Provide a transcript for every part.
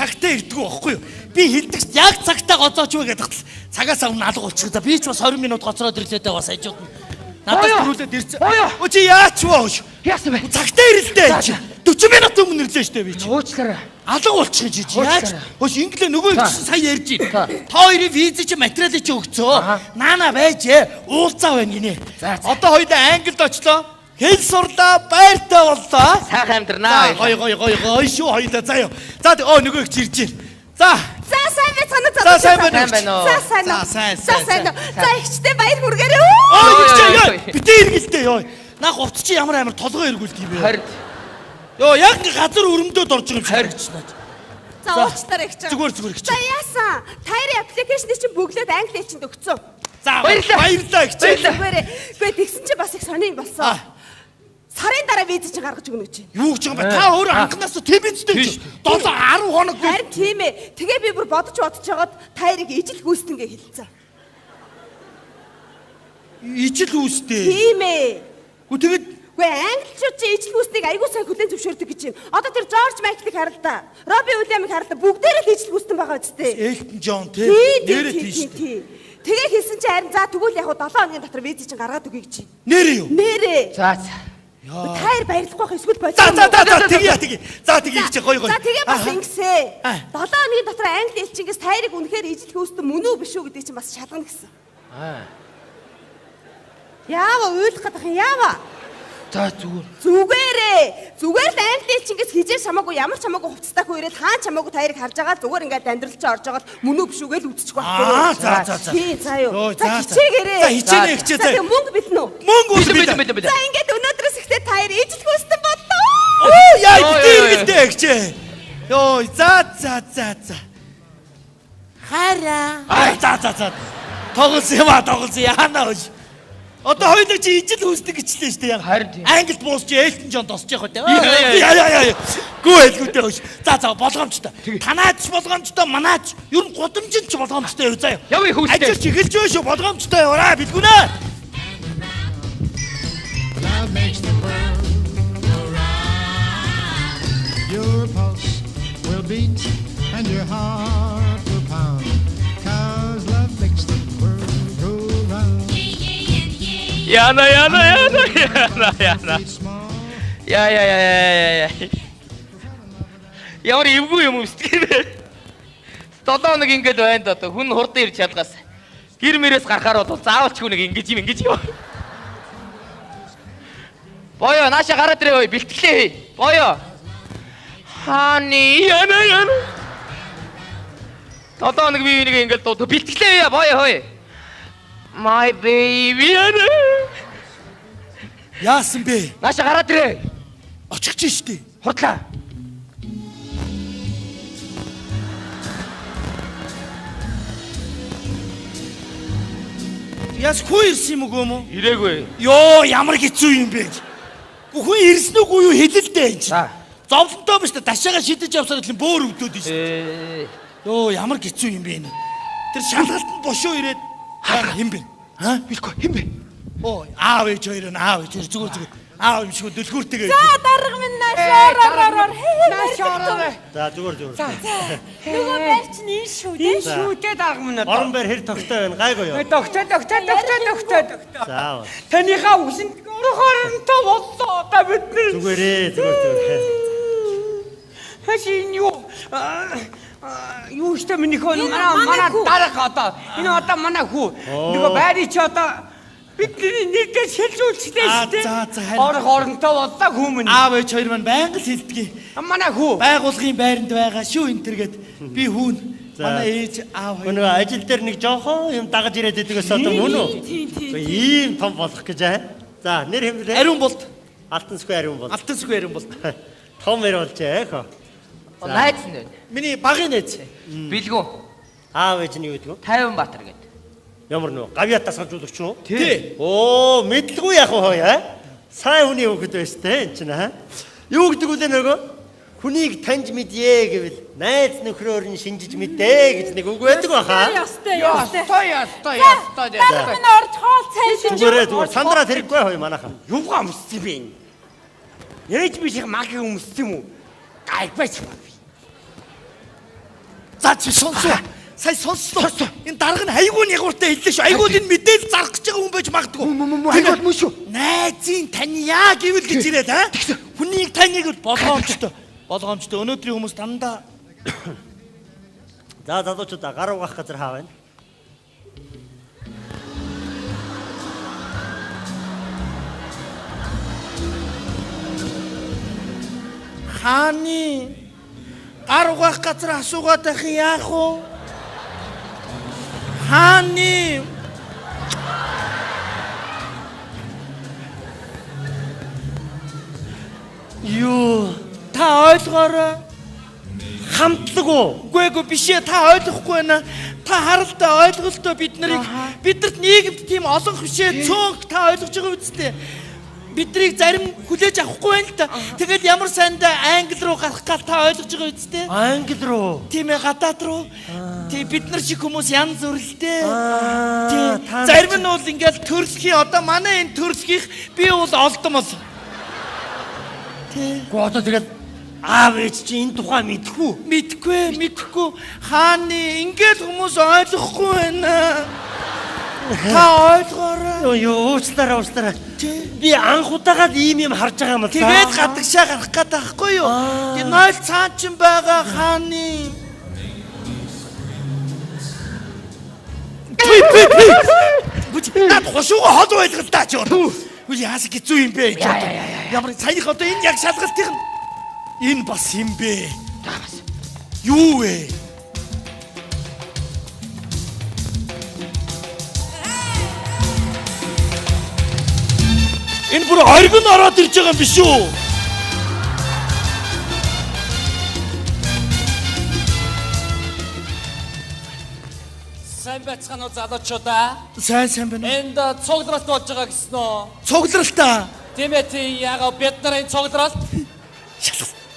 цагтаа ирдэг байхгүй юу? Би хэлдэг ч яг цагтаа гоцооч вэ гэдэг тал цагаас өмнө алга болчих. За би ч бас 20 минут гоцроод ирлээ дээ бас хажууд нь. Надад төрүүлээд ирсэн. Өө чи яач вэ? Яасан бэ? Цагтаа ирэлтэй чи. 40 минут өмнө ирлээ штэ би чи. Уучлаарай. Алга болчих чи чи яаж? Хөөш инглээ нөгөө ихсэн сая ярьж байна. Та хоёрын виз чи материалыг чи өгцөө. Наана байж уулзаа байна гинэ. Одоо хоёулаа Англид очлоо. Хэл сурлаа, байртай боллоо. Сайхан амьдрнаа. Гой гой гой гой шүү хоёулаа заяа. За оо нөгөө их ирж байна. За. За сайн байцгаана уу? За сайн байна уу? За сайн уу? За сайн уу? За ихчтэй баяр хүргээрэй. Оо ихчээ ёо. Битээ эргэлтэй ёо. Наа хувц чи ямар амар толгой эргүүлт юм бэ? Харин. Ёо яг газар өрөмдөөд орж байгаа юм шиг харагдаж байна. За уучлаарай ихч. Зүгээр зүгээр ихч. За яасан? Тайрын аппликейшнийг чинь бөглөөд англи хэлчинд өгцөн. За баярлалаа ихч. Зүгээрээ. Үгүй тэгсэн чи бас их сони юм болсон. Сарын дараа виз чинь гаргаж өгнө гэж. Юу гэж байгаа юм бэ? Та өөрөө анханаас тэбэнцтэй чи 7 10 хоног. Харин тийм ээ. Тэгээ би бүр бодож жагаад тайрыг ижил гүйцэтэнгээ хэлсэн. Ижил гүйцэтээ. Тийм ээ. Үгүй тэгэд үгүй англичууд чи ижил гүйцэтийг айгүй сайн хүлээн зөвшөөрдөг гэж байна. Одоо тэр Жорж Майклыг харал та. Робби Уильямыг харал та. Бүгдээрээ л ижил гүйцэтэн байгаа үсттэй. Элтон Джон тий. Нэрээ тийш. Тэгээ хэлсэн чи харин за тэгвэл яг 7 хоногийн дотор виз чинь гаргаад өгье гэж. Нэрээ юу? Нэрээ. За за. Тайр баярлахгүй байх эсвэл болчих. За за за тэгье тэгье. За тэгье чи гоё гоё. За тэгээ бас ингэсэ. 7 хоногийн дотор англи элчингээс тайрыг үнэхээр ижил хөөстөн мөн үү биш үү гэдгийг чинь бас шалгана гэсэн. Аа. Яава уйлах гэдэг юм яава. За зүгээр. Зүгээрээ. Зүгээр л англи элчингээс хижээ шамаагүй ямар ч хамаагүй хувцастай хүү ирээд хаан чамаагүй тайрыг харж байгаа зүгээр ингээд амьдрал чи орж байгаа л мөн үү биш үү гэж үзчих байхгүй. Аа за за за. Тий за юу. За хичээгээрээ. За хичээнэ хичээ за. Тэг мөнгө бэлнэ үү? Мөнгө бэлэн. За ингээд өнөөдрөөс ихтэй тайр ижил хөөстөн боллоо. Оо яа битэргэлтэй хичээ. Йоо за за за за. Хараа. Аа за за за. Тоглосон юм а тоглосон яана хөөш. Одоо хоёулаа чи ижил хүсдэг гэчлээ шүү дээ. Харин тийм. Англид буус чи Элтон Джон тосч явах үү? Яа яа яа. Гүү хэлгүүтэй хөөш. За за болгоомжтой. Танаач болгоомжтой, манаач ер нь гудамжинд ч болгоомжтой юу заяа. Явъя хүүхдээ. Ажил чи эхэлж байна шүү болгоомжтой яваарай бэлгүнэ. Love makes the world go round. Your pulse will beat and your heart will pound. 'Cause love makes the world go round. Яна яна яна яна яна. Я я я я я. Ямар эвгүй юм өмсдөг юм бэ? 7 хоног ингэж байна да одоо хүн хурдан ирж чадгаас. Гэр мөрөөс гарахаар бол заавал ч хүн нэг ингэж юм ингэж юм. Боёо нааша гараад ирээ ой бэлтгэлээ хий. Боёо. Хани яна яна. 7 хоног би энийг ингэж дуу бэлтгэлээ хий боёо хой. My baby. Яасан бэ? Нааша гараад ирээ. Очих чинь штэ. Хурдлаа. Яс хүн ирсэн юм уу юм уу? Ирээгүй. Йоо ямар хэцүү юм бэ? Хүн ирсэн үгүй юу хэлэлтэй энэ чинь. Зовлонтой биш та ташаага шидэж явсаар л бөөр өвдөд нь штэ. Йоо ямар хэцүү юм бэ энэ. Тэр шалгалтанд бошоо ирээд хэн бэ? Аа? Билгүй хэн бэ? Оо аав ээж хоёр нь аав ээж зүгээр зүгээр. Аав юм шиг дэлгүүртэйгээ. За дарга минь наашаараар. Наашаараа. За зүгээр зүгээр. Нөгөө байр чинь энэ шүү дээ. Энэ шүү дээ дарга минь. Орон байр хэр тогтой байна гайгүй юу? Тогтой тогтой тогтой тогтой тогтой. За. Таныхаа үсэнд орохоронтой боллоо одоо бид нар. Зүгээрээ зүгээр зүгээр. Хаш энэ юу? Юу штэ минийхөө манай дарга одоо энэ одоо манай хүү нөгөө байрыг чи одоо бидний нэрдээ шилжүүлчихлээ шүү дээ. За за харин. Орох оронтой боллоо хүмүүн. Аав ээж хоёр маань байнга л хэлдэг. Манай хүү. Байгуулгын байранд байгаа шүү энэ төр гэд би хүүн. Манай ээж аав хоёр. Нөгөө ажил дээр нэг жоохон юм дагаж ирээд идэгээс одоо мөн үү? Тийм тийм. Ийм том болох гэж аа. За нэр хэм блэ? Ариун болд. Алтан сүхэ ариун болд. Алтан сүхэ ариун болд. Том нэр болжээ хөө. Найз нь байна. Миний багын найз. Билгүү. Аав ээж нь юу гэдэг вэ? 50 Баатар гэдэг. Ямар нөө гавьяатаас хожуулагч уу? Тий. Оо, мэдлгүй яах вэ хөөе? Сайн хүний хүүхэд байж тээ эн чинь аа. Юу гэдэг үлээ нөгөө? Хүнийг таньж мэдье гэвэл найз нөхрөөр нь шинжиж мэдээ гэж нэг үг байдаг баха. Ёстой ёстой. Ёстой ёстой ёстой. Дарга минь орж хоол цай шин. Зүгээрээ зүгээр сандраа тэрэггүй хөөе манайхан. Юугаа өмссөн бэ энэ? Ээж биш их магийн өмссөн юм уу? Гайбаач юм би. За чи сонсоо. Сая сонссон. Энэ дарга нь айгүй нягууртай хэллээ шүү. Айгүй энэ мэдээлэл зарах гэж байгаа хүн байж магадгүй. Мөн айгүй мөн шүү. Найзын таниа гэвэл гэж ирээд аа. Хүнийг таныг болгоомжтой. Болгоомжтой. Өнөөдрийн хүмүүс дандаа За залуучуудаа гар угаах газар хаа байна? Хааны гар угаах газар асуугаад байх юм яах вэ? Хааны Юу та ойлгоорой. Хамтлаг уу? Үгүй эгүй биш ээ, та ойлгохгүй байна. Та харалтай ойлголтоо бид нарыг бидэрт нийгэмд тийм олон хөшөө цөөнх та ойлгож байгаа үсттэй. Биднийг зарим хүлээж авахгүй байна л да. Тэгэл ямар сайндаа англи руу гарах гал та ойлгож байгаа үсттэй. Англи руу. Тийм ээ, гадаад руу. Тий, бид нар шиг хүмүүс янз бүрэлтэй. Тий. Зарим нь бол ингээл төрөлхийн одоо манай энэ төрөлхийнх би бол олдмол. Тий. Гоо одоо тэгэл аав ээж чи энэ тухай мэдхгүй. Мэдхгүй, мэдхгүй. Хааны ингээл хүмүүс ойлгохгүй байна. Та ойлгоорой. Юу уучлаарай, уучлаарай. Би анх удаага л ийм юм харж байгаа юм л да. Тэгээд гадагшаа гарах гээд байхгүй юу? Тэг нойл цаан чин байгаа хааны. Пи пи пи. Бүч над хошууга хол байлгал даа чи одоо. Үгүй яас хэцүү юм бэ чи одоо. Ямар саях одоо энэ яг шалгалтын нь энэ бас юм бэ? Та бас. Юу вэ? Энэ бүр оргин ороод ирж байгаа юм биш үү? Сайн байцгаана уу залуучуудаа? Сайн сайн байна. Энд цугларалт болж байгаа гэсэн үү? Цугларалт аа. Тийм ээ, тийм ягаа бид нарын цугларалт.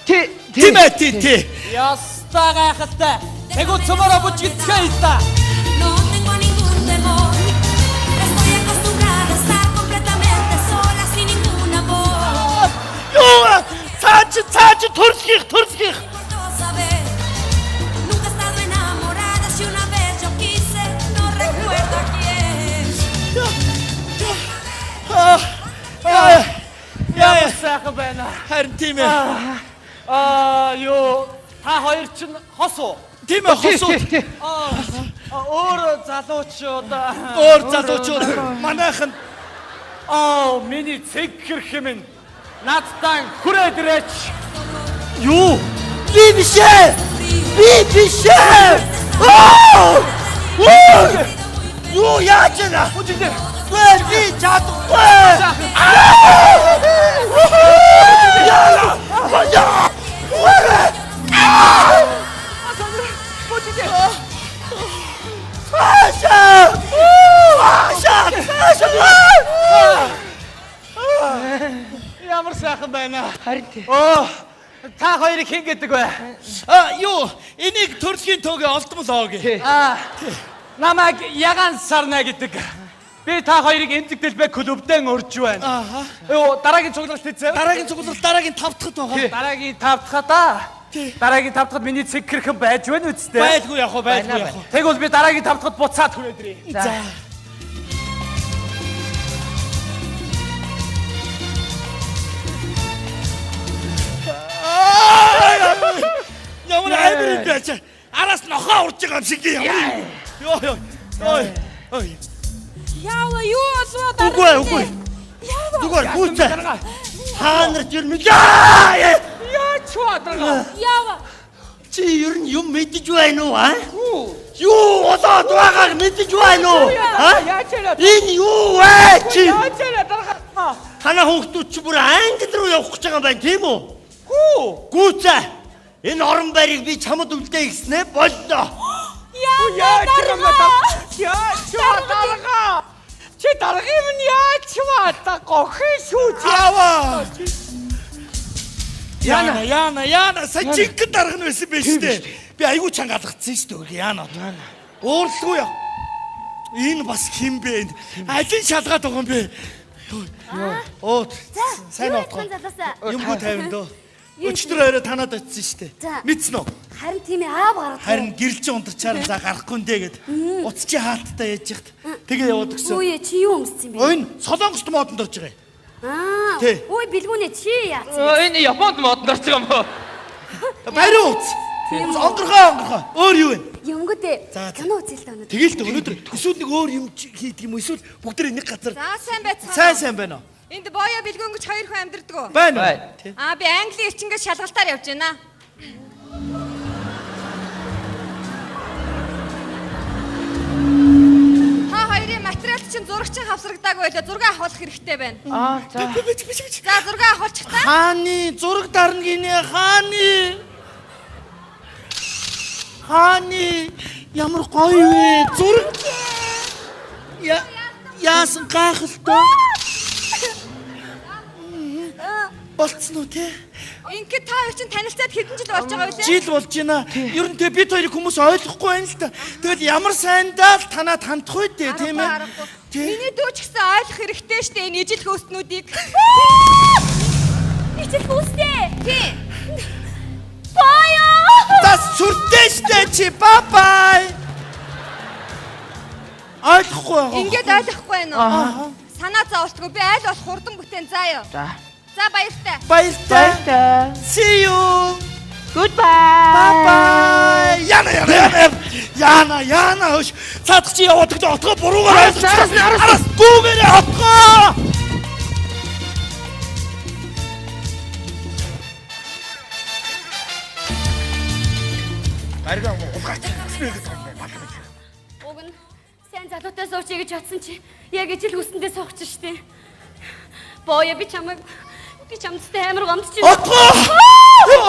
Тий. Тийм ээ, тий, тий. Ястаа гайхалтай. Тэгвэл цөмөрө бүжигдэхээ л да. No tengo ningún temor. Estoy acostumbrada a estar completamente sola sin ningún amor. Юу цаач цаач төрсгих төрсгих. Importó saber. Nunca he estado enamorada. Si una vez yo quise, no recuerdo a quién. Яа. Яа. Сайхан байна. Харин тийм ээ. Аа юу та хоёр чинь хос уу? Тийм ээ, хосууд. Аа өөр залуучууд. Өөр залуучууд манайхан Аа миний цэг хэрхэн минь надтай хүрээд ирээч. Юу? Би биш ээ. Би биш ээ. Аа! Юу яаж вэ? Бүжигдэр. Гүй би чадахгүй. Яа! Яа! Бүжигдэр. Аша! Аша! Аша! Ямар сайхан байна. Харин тий. Оо та хоёрыг хэн гэдэг вэ? А юу энийг төрөлхийн төөгээ олдмол оо гэ. Аа намайг Ягаан Сарна гэдэг. Би та хоёрыг эмзэг дэлбэ клубдэн урьж байна. Ааха. Юу дараагийн цугларалт хийцээ. Дараагийн цугларалт дараагийн 5 дахьд байгаа. Дараагийн 5 дахьд аа. Дараагийн 5 дахьд миний цэг хэрхэн байж байна үсттэй. Байлгүй явах уу, байлгүй явах уу. Тэгвэл би дараагийн 5 дахьд буцаад хүрээд ирье. За. Ямар амир юм бэ чи? Араас нохоо урж байгаа юм шиг юм. Йоо ёо. Ой. Ой. Яава юу болов дараа? Үгүй үгүй. Яава. Зүгээр гүйцээ. Та нар ч ер нь яа! Яа ч дарга. Яава. Чи ер нь юм мэдэж байна уу а? Юу болоод байгааг мэдэж байна уу? А? Яаж вэ? Энэ юу вэ чи? Яаж вэ дарга? Танай хүүхдүүд чи бүр англи руу явах гэж байгаа юм байна тийм үү? Хүү. Гүйцээ. Энэ орон байрыг би чамд үлдээх гэснээ боллоо. Яа Яаж юм бэ? Яаж ч дарга. Чи даргын минь яаж вэ? Та гохи шүү. Аава. Яна яна яна сая жинхэнэ дарга нь байсан байх шүү дээ. Би айгүй чанга алгацсан шүү дээ. Яна. Уурлгүй яа. Энэ бас хэн бэ? Алин шалгаад байгаа юм бэ? Оо сайн юу утгаа. яцхан залуусаа. Юмгүй тайван дөө. Өчтөр орой танад очсон шүү дээ. За. Мэдсэн үү? Харин тийм ээ аав гараад. Харин гэрэлж унтарчаар за гарахгүй нэ гэд. Уц чи хаалттай яж яхад. Тэгээ яваад гисэн. Үгүй чи юу өмссөн бэ? Энэ Солонгост модонд орж байгаа юм. Аа. Үй бэлгүүнээ чи яац. Энэ Японд модонд орж байгаа юм уу? Бариу уц. Онгорхой онгорхой. Өөр юу вэ? Юмгүй дээ. Кино үзэл та өнөөдөр. Тэгэл л өнөөдөр эсвэл нэг өөр юм хийдэг юм уу? Эсвэл бүгд нэг газар. За сайн байцгаана. Сайн сайн байна уу? Энд боёо бэлгүүн гэж хоёр хүн амьдардаг уу? Байна. Аа би Английн элчингээс шалгалтаар явж байна. Та хоёрын материал чинь зурагчин хавсрагдаагүй байлаа. Зураг авах хэрэгтэй байна. Аа за. За зураг авахулчих та. Хааны зураг дарна гинэ хааны. Хааны ямар гоё вэ? Зураг. Яасан гайхалтай. Болцсон уу те? Ингээд та хоёр чинь танилцаад хэдэн жил болж байгаа вэ? Жил болж байна. Ер нь те бид хоёрыг хүмүүс ойлгохгүй байна л та. Тэгэл ямар сайндаа л танаад хандах үү те, тийм ээ? Миний дүү ч гэсэн ойлгох хэрэгтэй штэ энэ ижил хөөснүүдийг. Ижил хөөстэй. Тийм. Боёо. За сүртэй штэ чи бай бай. Ойлгохгүй байгаа. Ингээд ойлгохгүй байна уу? Санаа зовлтгүй би аль болох хурдан бүтээн заа юу. За. За баяртай. Баяртай. See you. Goodbye. Bye bye. Яна яна яна. Яна яна хөш. Цаадах чи яваад гэдэг отгоо буруугаар ойлгочихсон. Араас гүүгээрээ отгоо. Барига улгаач. Уг нь сайн залуутай суучъя гэж бодсон чи яг ижил хүсэндээ суугч штэ. Боёо би чамайг би чамдтай амар гомдож байна. Отгоо!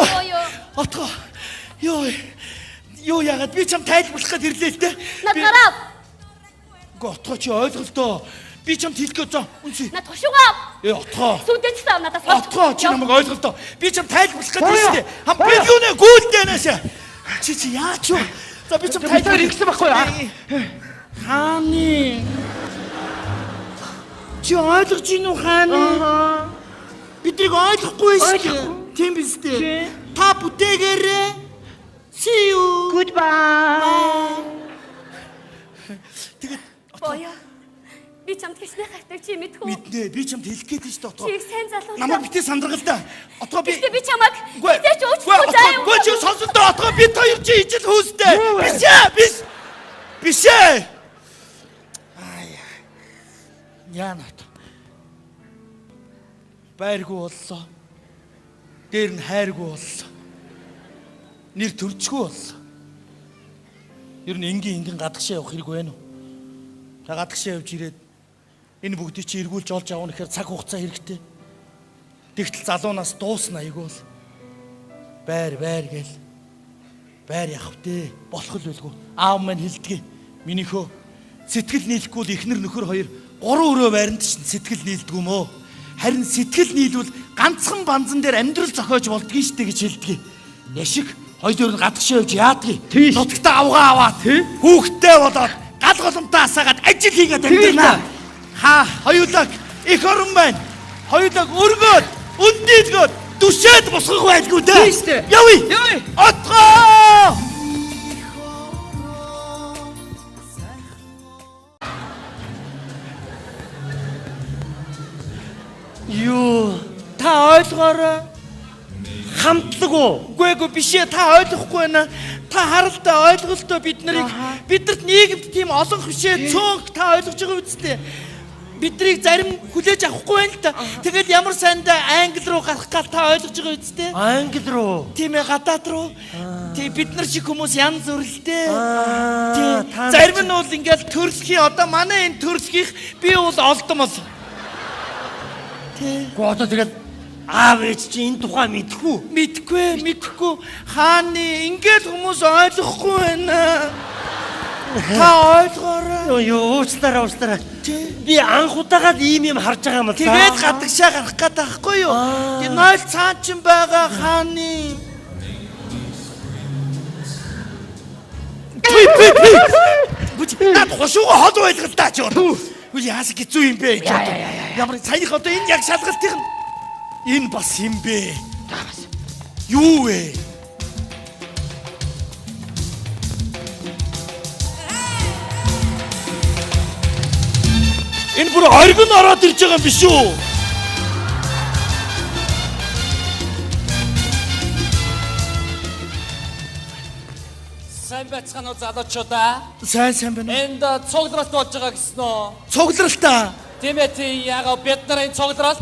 Боёо. Отгоо. Йоо. Юу яагаад би чам тайлбарлах гээд ирлээ л дээ. Над гараа. Үгүй отгоо чи ойлголтоо. Би чамд хэлэх гээд заа. Үнсээ. Над хошуугаа. Э отгоо. Сүнтэй ч сав надаас. Отгоо чи намайг ойлголтоо. Би чам тайлбарлах гээд ирсэн дээ. Хам бэлгүүнэ гүйлдэнээс. Чи чи яач вэ? За би чам тайлбарлах ингэсэн байхгүй юу? Хааны. Чи ойлгож гин үү хааны? Биднийг ойлгохгүй шүү дээ. Тийм биз дээ. Та бүтээгээрээ. See you. Goodbye. Тэгээд Боёо. Би чамд хичнээн хайртай чи мэдэх үү? Мэднэ. Би чамд хэлэх гээд шүү дээ отгоо. Чи их сайн залуу. Намайг битээ сандраг л да. Отгоо би. Гэхдээ би чамайг хизээч уучлахгүй заа юу? Үгүй чи сонсон доо отгоо бид хоёр чи ижил хүүстэй. Биш ээ биш. Биш ээ. Аа яа. Яна. Байргүй боллоо. Дээр нь хайргүй боллоо. Нэр төрчгүй боллоо. Ер нь энгийн энгийн гадагшаа явах хэрэг байна уу? Та гадагшаа явж ирээд энэ бүгдийг чи эргүүлж олж авах гэхээр цаг хугацаа хэрэгтэй. Тэгтэл залуу нас дуусна айгүй бол. Байр байр гэл. Байр явах вэ? Болох л байлгүй. Аав маань хэлдэг. Минийхөө сэтгэл нийлэхгүй л эхнэр нөхөр хоёр гурван өрөө байранд чинь сэтгэл нийлдэг юм уу? Харин сэтгэл нийлвэл ганцхан банзан дээр амьдрал зохиож болдгийг штэ гэж хэлдэг. Яшиг хоёр нь гадагшаа явж яадгийг. Нутагтаа авгаа аваад хүүхдтэй болоод гал голомтоо асаагаад ажил хийгээд амьдрнаа. Ха хоёулаа их орон байна. Хоёулаа өргөөд, өндийлгөөд, түшээд босгох байлгүй дээ. Явъя. Явъя. Отгоо. Юу? Та ойлгоорой. Хамтлаг уу? Үгүй эгүй биш ээ та ойлгохгүй байна. Та харалтай ойлголтоо бид нарыг бидэрт нийгэмд тийм олон хөшөө цөөнх та ойлгож байгаа үсттэй. Биднийг зарим хүлээж авахгүй байна л да. Тэгэл ямар сайндаа англи руу гарах гал та ойлгож байгаа үсттэй. Англи руу. Тийм ээ гадаад руу. Тий бид нар шиг хүмүүс янз бүрэлтэй. Тий зарим нь бол ингээл төрөлхийн одоо манай энэ төрөлхийнх би бол олдмол. Тий. Гэхдээ одоо тэгэл аав ээж чи энэ тухай мэдхгүй. Мэдхгүй, мэдхгүй. Хааны ингээл хүмүүс ойлгохгүй байна. Та ойлгоорой. Юу уучлаарай, уучлаарай. Би анх удаага л ийм юм харж байгаа юм л да. Тэгээд гадагшаа гарах гээд байхгүй юу? Тэг нойл цаан чин байгаа хааны. Пи пи пи. Бүч над хошууга хол байлгалдаа чи одоо. Үгүй яасан хэцүү юм бэ гэж одоо. Ямар саях одоо энэ яг шалгалтын энэ бас юм бэ? Та бас. Юу вэ? Энэ бүр оргин ороод ирж байгаа юм биш үү? Сайн байцгаана уу залуучуудаа? Сайн байна уу? Энд цугларалт болж байгаа гэсэн үү? Цугларалтаа. Тийм ээ тийм ягаа бид нарын цугларалт.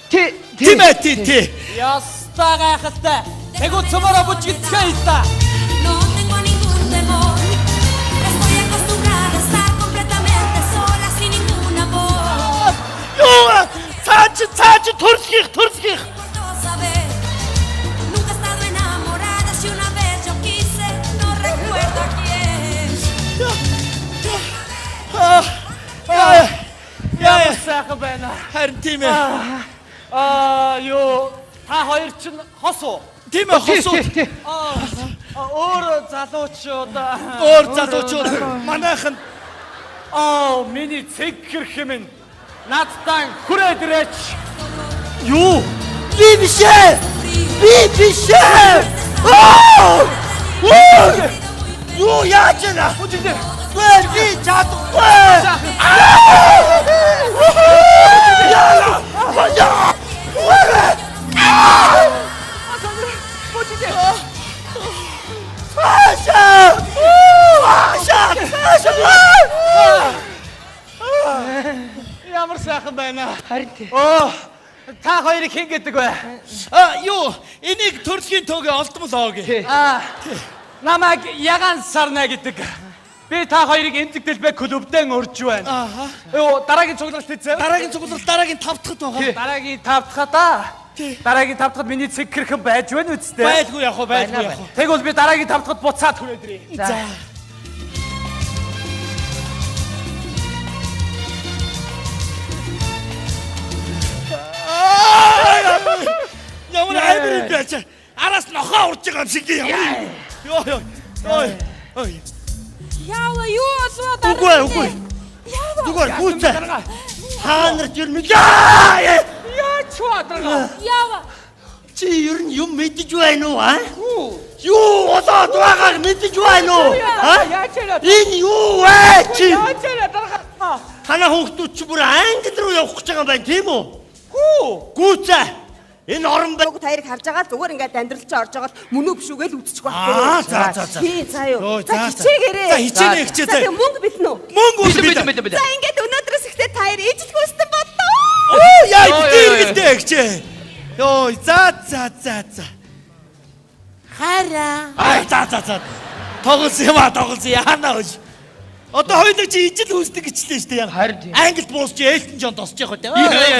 Тийм ээ тий тий. Ястаа гайхалтай. Тэгвэл цомороо бүжигдэхээ та. No tengo ningún temor. Estoy acostumbrada a estar completamente sola sin ningún amor. Юу цааш төрсгих. Saber, nunca he estado enamorada. Si una vez yo quise, no recuerdo a quién. Яа сайхан байна. Харин тийм ээ. Аа юу та хоёр чинь хос уу? Тийм ээ хос уу. Өөр залуучууд. Өөр залуучууд манайхан Аа миний цэг хэрхэн надтай хүрээд ирээч. Юу? Би биш ээ. Би биш ээ. Аа! Юу яаж яана? Би чадахгүй. Яа! Яа! Аша! Аша! Аша! Ямар сайхан байна. Харин тий. Оо та хоёрыг хэн гэдэг вэ? А юу? Энийг төрөлхийн төөгээ олдмол гэ. Аа намайг Яган Сарна гэдэг. Би та хоёрыг эмзэг дэлбэ клубдэн урьж байна. Аа. Юу дараагийн цугларалт хийцээ. Дараагийн цугларалт дараагийн 5 дахьд байгаа. Дараагийн 5 дахьд аа. Дараагийн 5 дахьд миний цэг хэрхэн байж байна үсттэй. Байлгүй яах вэ? Байлгүй яах вэ? Тэгвэл би дараагийн 5 дахьд буцаад хүрээд ирье. За. Ямар амар юм бэ чи? Араас нохоо урж байгаа юм шиг юм. Йоо ёо. Ой. Ой. Яава юу болов дараа? Үгүй үгүй. Зүгээр гүйцээ. Та нар ч ер нь яа. Яа ч бадрага. Яава. Чи ер нь юм мэдэж байна уу а? Юу болоод байгааг мэдэж байна уу? А? Энэ юу вэ чи? Яа ч дарга. Танай хүүхдүүд чи бүр англи руу явах гэж байгаа юм байна тийм үү? Хүү. Гүйцээ. Энэ орон бай. Та хоёрыг харж байгаа зүгээр ингээд амьдрал чи орж байгаа л мөн үү биш үү гэж үзчих байхгүй. Аа за за за. Тий за юу. За хичээгээрээ. За хичээнэ хичээ за. За мөнгө бэлнэ үү? Мөнгө үл бэлнэ. За ингээд өнөөдрөөс эхлээд та хоёр ижил хөөстөн боллоо. Оо яа битэргэлтэй хичээ. Йоо за за за за. Хараа. Ай за за за. Тоглосон юм а тоглосон яана хөөш. Одоо хоёулаа чи ижил хүүсдэг гэчлээ шүү дээ. Харин тийм. Англид буусч Элтон Джон тосч явах үү?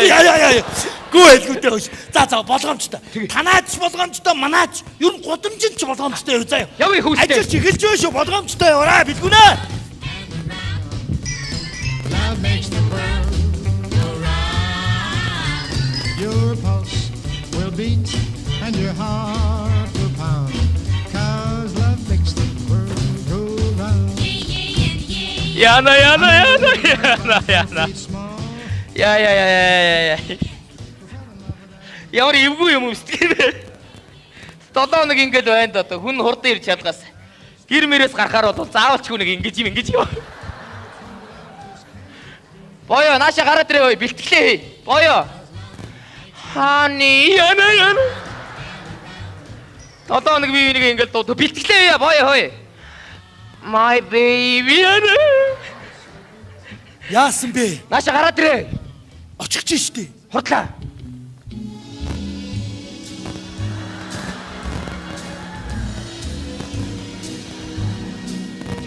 Яа яа яа. Гүү хэлгүүтэй хөөш. За за болгоомжтой. Танаач болгоомжтой, манаач ер нь гудамжинд ч болгоомжтой яв заа. Явъя хүүстэй. Ажиллаж эхэлж байна шүү болгоомжтой яваарай бэлгүнэ. Love makes the world go round. Your pulse will beat and your heart will pound. 'Cause love makes the world go round. Яна яна яна яна яна. Я я я я я. Ямар эвгүй юм өмсдөг юм бэ? 7 хоног ингэж байна да одоо хүн хурдан ирж чадгаас. Гэр мөрөөс гарахаар бол заавал ч хүн нэг ингэж юм ингэж юм. Боёо нааша гараад ирээ ой бэлтгэлээ хий. Боёо. Хани яна яна. 7 хоног би энийг ингэж дуу бэлтгэлээ хий боёо хой. My baby яна. Яасан бэ? Нааша гараад ирээ. Очихч штэ. Хурдлаа.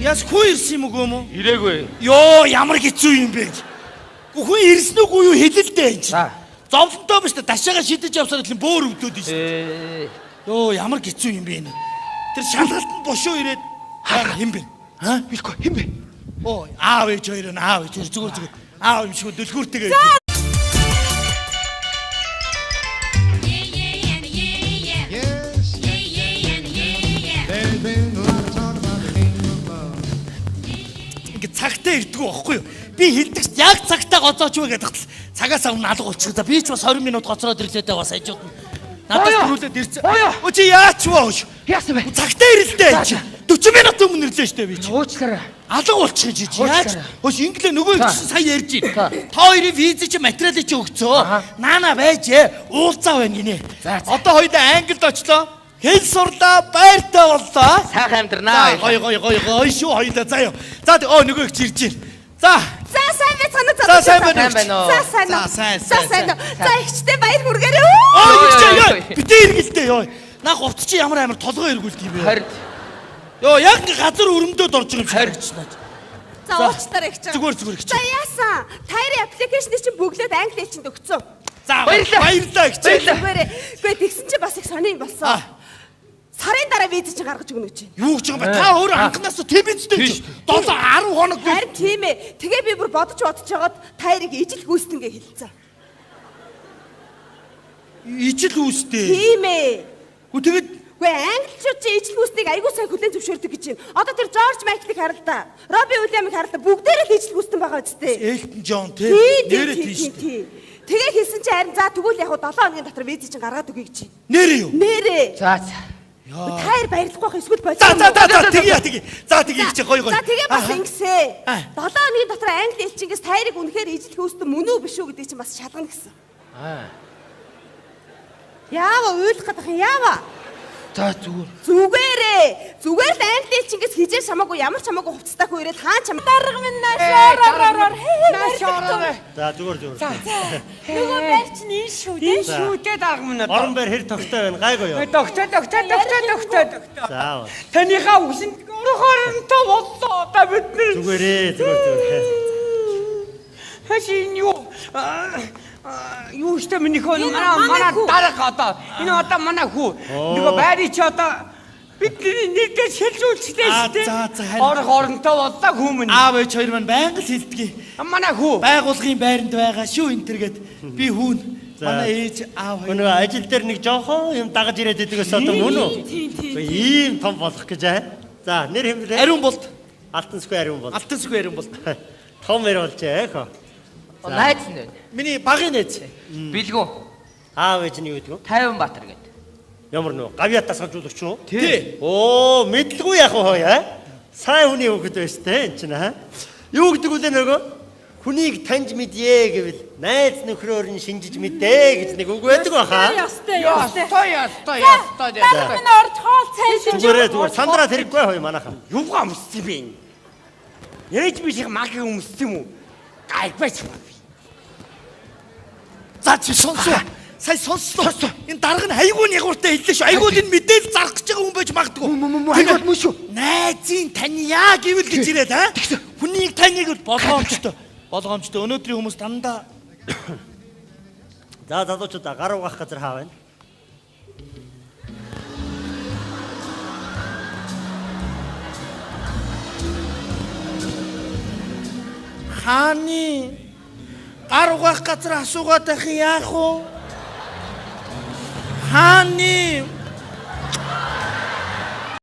Яс хүн ирсэн юм уу юм уу? Ирээгүй. Йоо ямар хэцүү юм бэ? Хүн ирсэн үгүй юу хэлэлтэй энэ чинь. Зовлонтой биш та дашаага шидэж явсаар л бөөр өвдөд нь шүү. Йоо ямар хэцүү юм бэ энэ. Тэр шалгалтанд бошоо ирээд хэн бэ? Аа? Билгүй хэн бэ? Оо аав ээж хоёр нь аав ээж хоёр зүгээр зүгээр аав юм шиг дөлгүүртэйгээ. Yes. There's been a lot of talk about the game of love. Ингээ цагтаа ирдгүү байхгүй юу? Би хэлдэг ч яг цагтаа гоцооч вэ гэдэг тал цагаас өмнө алга болчих. За би ч бас 20 минут гоцроод ирлээ дээ бас хажууд нь. Надаас төрүүлээд ирсэн. Өө чи яач вэ? Яасан бэ? Цагтаа ирэлтэй чи. 40 минут өмнө ирлээ штэ би чи. Уучлаарай. Алга болчих гэж яаж? Хөөс инглээ нөгөө ихсэн сая ярьж байна. Та хоёрын виз чи материалыг чи өгцөө. Наана байж уулзаа байна гинэ. Одоо хоёулаа Англид очлоо. Хэл сурлаа, байртай боллоо. Сайхан амьдрнаа. Гой гой гой гой шүү хоёулаа заа юу. За оо нөгөө их ирж байна. За. За сайн байцгаана уу? За сайн байна уу? За сайн уу? За сайн уу? За ихчтэй баяр хүргээрэй. Оо ихчээ ёо. Битээ эргэлтэй ёо. Наа хувц чи ямар амар толгой эргүүлт юм бэ? Харин. Ёо яг газар өрөмдөөд орж байгаа юм шиг харагч наа. За уучлаарай ихч. Зүгээр зүгээр ихч. За яасан? Тайрын аппликейшнийг чинь бөглөөд англи хэлчинд өгцөн. За баярлалаа ихч. Зүгээрээ. Үгүй тэгсэн чинь бас их сони юм болсон. Сарын дараа виз чинь гаргаж өгнө гэж. Юу гэж байгаа юм бэ? Та өөрөө анханаас тэбэнцтэй чи 7 10 хоног. Харин тийм ээ. Тэгээ би бүр бодож жагаад тайрыг ижил гүйцэтэнгээ хэлсэн. Ижил үүстэй. Тийм ээ. Үгүй тэгэд үгүй англичууд чи ижил гүйцэтнийг айгүй сайн хүлээн зөвшөөрдөг гэж байна. Одоо тэр Жорж Майклыг харал та. Робби Уильямыг харал та. Бүгдээрээ л ижил гүйцэтэн байгаа үстэй. Элтон Джон тий. Нэрээ тийш. Тэгээ хэлсэн чи харин за тэгвэл яг 7 хоногийн дотор виз чинь гаргаад өгье гэж. Нэрээ юу? Нэрээ. За за. Та хоёр баярлахгүй байх эсвэл болов. За за за тэгье тэгье. За тэгье чи гоё гоё. За тэгээ бас ингэсэ. 7 хоногийн дотор англи элчингээс тайрыг үнэхээр ижил хөөстөн мөн үү биш үү гэдгийг чинь бас шалгана гэсэн. Аа. Яава уйлах гэдэг юм яава. За зүгээр. Зүгээрээ. Зүгээр л англи элчингээс хижээ шамаагүй ямар ч хамаагүй хувцастай хүү ирээд хаан чам. Дарга минь наашаараараар. Наашаараа. За зүгээр зүгээр. Нөгөө байр чинь энэ шүү дээ. Энэ шүү дээ дарга минь. Орон байр хэр тогтой байна гайгүй юу? Тогтой тогтой тогтой тогтой тогтой. За. Таныхаа үсэнд орохоронтой боллоо одоо бид нар. Зүгээрээ зүгээр зүгээр. Хаш энэ юу? Юу штэ миний хөө манай дарга одоо энэ одоо манай хүү нөгөө байрыг чи одоо бидний нэрдээ шилжүүлчихлээ штэ. За за харин орох оронтой боллоо хүмүүн. Аав ээж хоёр маань байнга л хэлдэг. Манай хүү байгуулгын байранд байгаа шүү энэ төр гэд би хүүн манай ээж аав хоёр нөгөө ажил дээр нэг жоохон юм дагаж ирээд идэгээс одоо мөн үү? Ийм том болох гэж аа. За нэр хэмнэлээ. Ариун болд. Алтан сүхэ ариун болд. Алтан сүхэ ариун болд. Том нэр болжээ хөө. Найз нь байна. Миний багын найз. Билгүү. Аав ээж нь юу гэдэг вэ? 50 Баатар гэдэг. Ямар нөө гавьяа тасгалжуулагч уу? Тий. Оо, мэдлгүй яах вэ хөөе? Сайн хүний хүүхэд байж тээ эн чинь аа. Юу гэдэг үлээ нөгөө хүнийг таньж мэдье гэвэл найз нөхрөөр нь шинжиж мэдээ гэж нэг үг байдаг баха. Ёстой ёстой. Ёстой ёстой ёстой. Дарга минь орж хоол цай шүү. Зүгээр зүгээр сандраад хэрэггүй хөөе манайхан. Юугаа өмссөн бэ энэ? Ээж биш их магийн өмссөн юм уу? Гайгүй ч юм. За чи сонсоо. Сая сонслоо. Энэ дарга нь айгүй нягууртай хэллээ шүү. Айгүй л энэ мэдээлэл зарах гэж байгаа хүн байж магадгүй. Айгүй мөн шүү. Найзын танья гэвэл гэж ирээд аа. Хүнийг танья гэвэл болгоомжтой. Болгоомжтой. Өнөөдрийн хүмүүс дандаа За залуучуудаа гар угаах газар хаа байна? Хааны гар угаах газар асуугаад байх яах вэ? Хааны